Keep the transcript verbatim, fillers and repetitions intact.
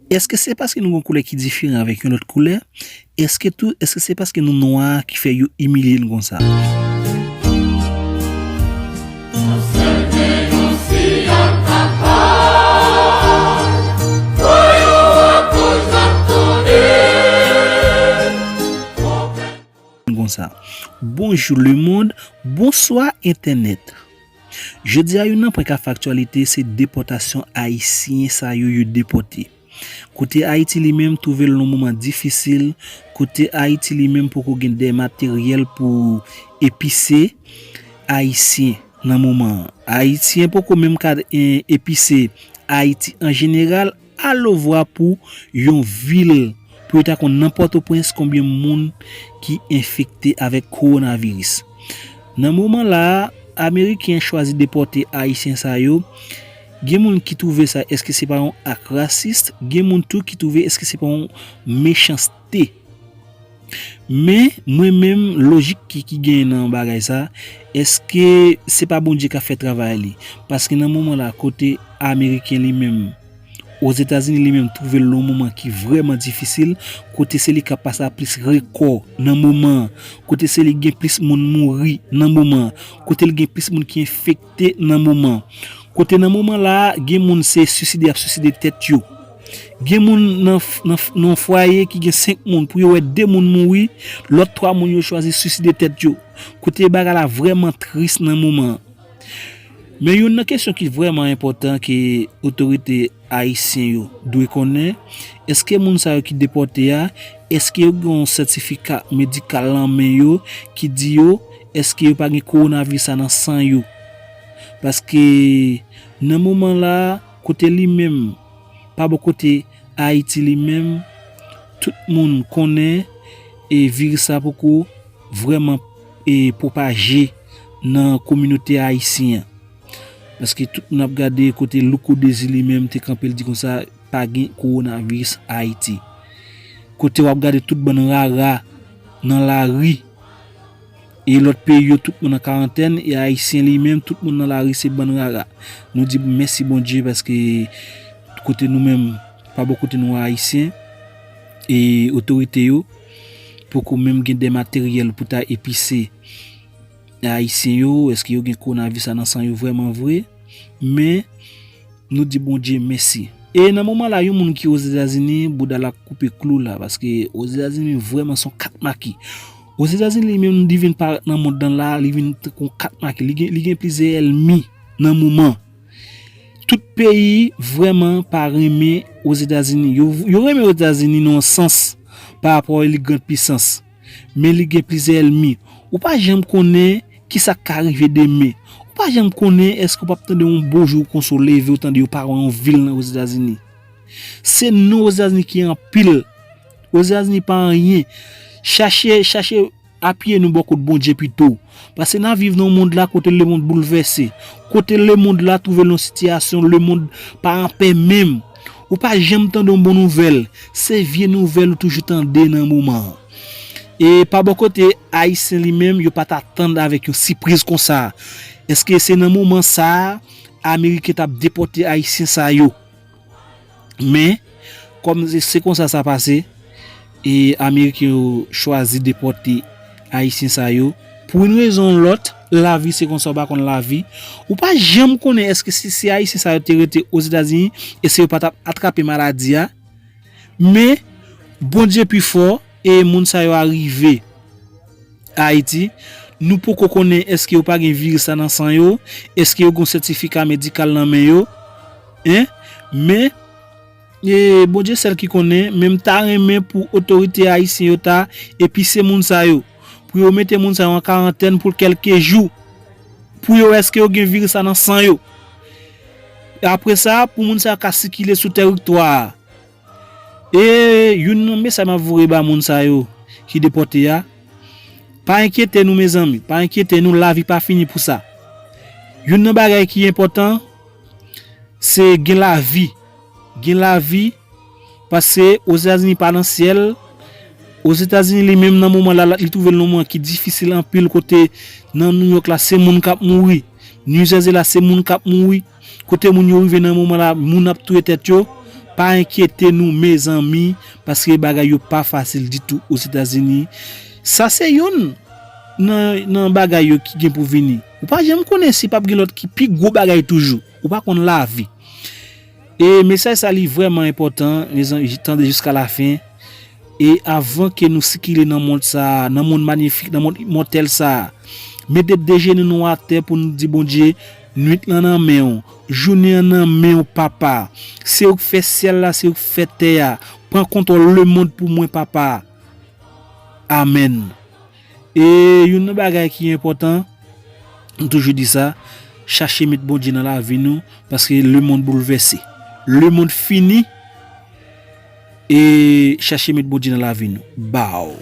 Èske se paske nou gen yon koulè ki diferan avèk yon lòt koulè? Èske tou, èske se paske nou nwa ki fè yo imilye n konsa? Konsa. Bonjou lemonn, bonswa entènèt. Jodi a, youn nan pwen k ap fè aktyalite se depòtasyon ayisyen sa yo yo depòte. Kote Ayiti li menm twouve l nan yon moman difisil, kote Ayiti li menm poko gen de materyèl pou epise ayisyen nan moman an. Ayisyen poko menm ka, eh, epise Ayiti an jeneral, alovwa pou yon vil, pou yo ta konn nan Pòtoprens konbyen moun ki enfekte avèk kowonaviris. Nan moman la a, Ameriken chwazi depòte Ayisyen sa yo. Gen moun ki twouve sa, èske se pa yon ak rasis? Gen moun tou ki twouve, èske se pa yon mechanste? Men, mwen menm, lojik ki, ki genyen nan bagay sa, èske se pa Bondye k ap fè travay li? Paske nan moman la, kote Ameriken li menm, Ozetazini li menm twouve l nan yon moman ki vrèman difisil, kote se li k ap pase a plis rekò nan moman an, kote se li gen plis moun mouri nan moman an, kote l gen plis moun ki enfekte nan moman an. Kote nan moman la a, gen moun se siside y ap siside tèt yo. Gen moun nan, f- nan, f- nan yon fwaye ki gen senk moun, pou yo wè de moun mouri, lòt twa moun yo chwazi siside tèt yo. Kote bagay la vrèman tris nan moman an. Men youn nan kesyon ki vrèman enpòtan ke otorite ayisyen yo dwe konnen, èske moun sa yo ki depòte a, èske yo gen yon sètifika medikal nan men yo ki di yo, èske yo pa gen kowonaviris la nan san yo? Paske nan moman la, kote li menm, pa bò kote Ayiti li menm, tout moun konnen e viris la poko vrèman e pwopaje nan kominote ayisyen an. Paske tout moun ap gade kote Louko Dezi li menm te kanpe, l di konsa, pa gen kowonaviris Ayiti. Kote w ap gade tout bann rara nan lari, e lòt peyi yo tout moun an karantèn, e ayisyen li menm tout moun nan lari se bann rara. Nou di mèsi Bondye paske kote nou menm, pa bò kote nou ayisyen, e otorite yo poko menm gen de materyèl pou ta epise ayisyen yo, èske yo gen kowonaviris la nan san yo vrèman vre? Men, nou di Bondye mèsi. E nan moman la, yon moun ki Ozetazini, bouda l ap koupe klou la, paske Ozetazini vrèman se yon kat maki. Ozetazini li menm, li vin parèt nan mond lan la, li vin tankou yon kat maki. Li gen, li gen plizyè ènmi nan moman. Tout peyi vrèman pa renmen Ozetazini. Yo, yo renmen Ozetazini nan yon sans pa rapò li gran pisans. Men li gen plizyè ènmi. Ou pa janm konnen kisa k ka rive demen. Ou pa janm konnen èske w p ap tande yon bon jou konsa w leve w tande yo pa wè yon vil nan Ozetazini. Se non Ozetazini ki anpil. Ozetazini pa anyen. Chache, chache apiye nou bò kot Bondye pito. Paske n ap viv nan yon mond la kote lemonn boulvèse. Kote lemonn la twouve l nan yon sitiyasyon lemonn pa anpè menm. Ou pa janm tande yon bon nouvèl. Se vye nouvèl ou toujou tande nan moman an. E pa bò kote ayisyen li menm, yo pa t atann avèk yon sipriz konsa. Èske se nan moman sa a, Ameriken t ap depòte ayisyen sa yo? Men, kòm se, se konsa sa pase, e Ameriken yo chwazi depòte ayisyen sa yo. Pou yon rezon ou lòt, lavi se konsa, ou pa konn lavi. Ou pa janm konnen èske si, si ayisyen sa yo te rete Ozetazini, èske yo pa t ap atrape maladi a. Men, Bondye pi fò, e moun sa yo arive Ayiti. Nou poko konnen èske yo pa gen viris la nan san yo, èske yo gen yon sètifika medikal nan men yo. Hein? Men, e, Bondye sèl ki konnen, men m ta renmen pou otorite ayisyen yo ta epise moun sa yo. Pou yo mete moun sa yo an karantèn pou kèlke jou. Pou yo wè èske yo gen viris la nan san yo. E apre sa, pou moun sa yo ka sikile sou tèritwa a. E youn nan mesaj m ap voye ba moun sa yo ki depòte a, pa enkyete nou, mezanmi, pa enkyete nou, lavi pa fini pou sa. Youn nan bagay ki enpòtan, se gen lavi. Gen lavi, paske Ozetazini pa nan syèl. Ozetazini li menm nan moman la, li twouve l nan moman ki difisil anpil, kote nan New York la, se moun k ap mouri. New Jersey la, se moun k ap mouri. Kote moun yo rive nan moman la, moun ap touye tèt yo. Pa enkyete nou, mezanmi, paske bagay yo pa fasil ditou Ozetazini. Sa se youn nan, nan bagay yo ki gen pou vini. Ou pa janm konnen si p ap gen lòt ki pi gwo bagay toujou. Ou pa konn lavi. E mesaj sa li vrèman enpòtan, mezanmi, tande jiska lafen. E avan ke nou sikile nan mond sa, nan mond manyifik, nan mond imòtèl sa, mete de jenou nou atè pou nou di Bondye, nwit lan nan men w, jounen an nan men w, Papa. Se ou k fè syèl la, se ou k fè tè a. Pran kontwòl lemonn pou mwen, Papa. Amèn. E youn nan bagay ki enpòtan, m toujou di sa, chache met Bondye nan lavi nou, paske lemonn boulvèse. Lemonn fini, e chache met Bondye nan lavi nou. Baw.